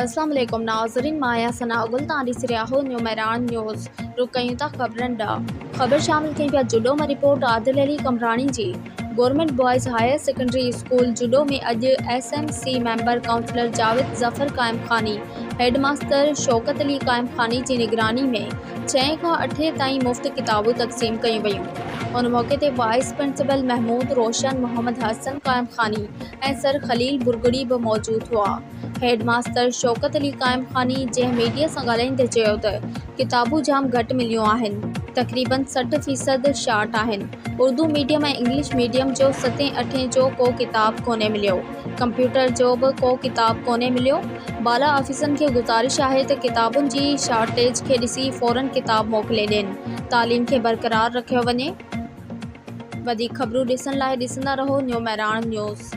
اسلام عليڪم ناظرين مان آهيان ثناء گل تان ڏسي رهيا آهيو نيو مهراڻ نيوز رخ ڪيون ٿا خبرن ڏانهن خبر شامل ڪيون پيا جڊو مان رپورٽ عادل علي قمبراڻي جي government boys higher secondary school Jhuddo ۾ اڄ S M C member councillor Javed Zafar Qaimkhani head master Shaukat Ali Qaimkhani جي نگراني ۾ ڇهين کان اٺين تائين مفت ڪتابون تقسيم ڪيون ويون ان موقعي تي وائيس پرنسپل محمود روشن محمد حسن قائمخاني ۽ سر خليل ڀرڳڙي به موجود هئا. هيڊ ماستر شوڪت علي قائم خاني جنهن ميڊيا سان ڳالهائيندي چيو ته ڪتابون جام گهٽ مليون آهن تقريبن 60 فيصد شارٽ آهن اردو ميڊيم ۽ انگلش ميڊيم جو ستين اٺين جو ڪو ڪتاب ڪونهي مليو ڪمپيوٽر جو به ڪو ڪتاب ڪونهي مليو بالا آفيسرن کي گذارش آهي ته ڪتابن جي شارٽيج کي ڏسي فورن ڪتاب موڪلي ڏين تعليم کي برقرار رکيو وڃي وڌيڪ خبرون ڏسڻ لاء ڏسندا رهو نيو مهراڻ نيوز.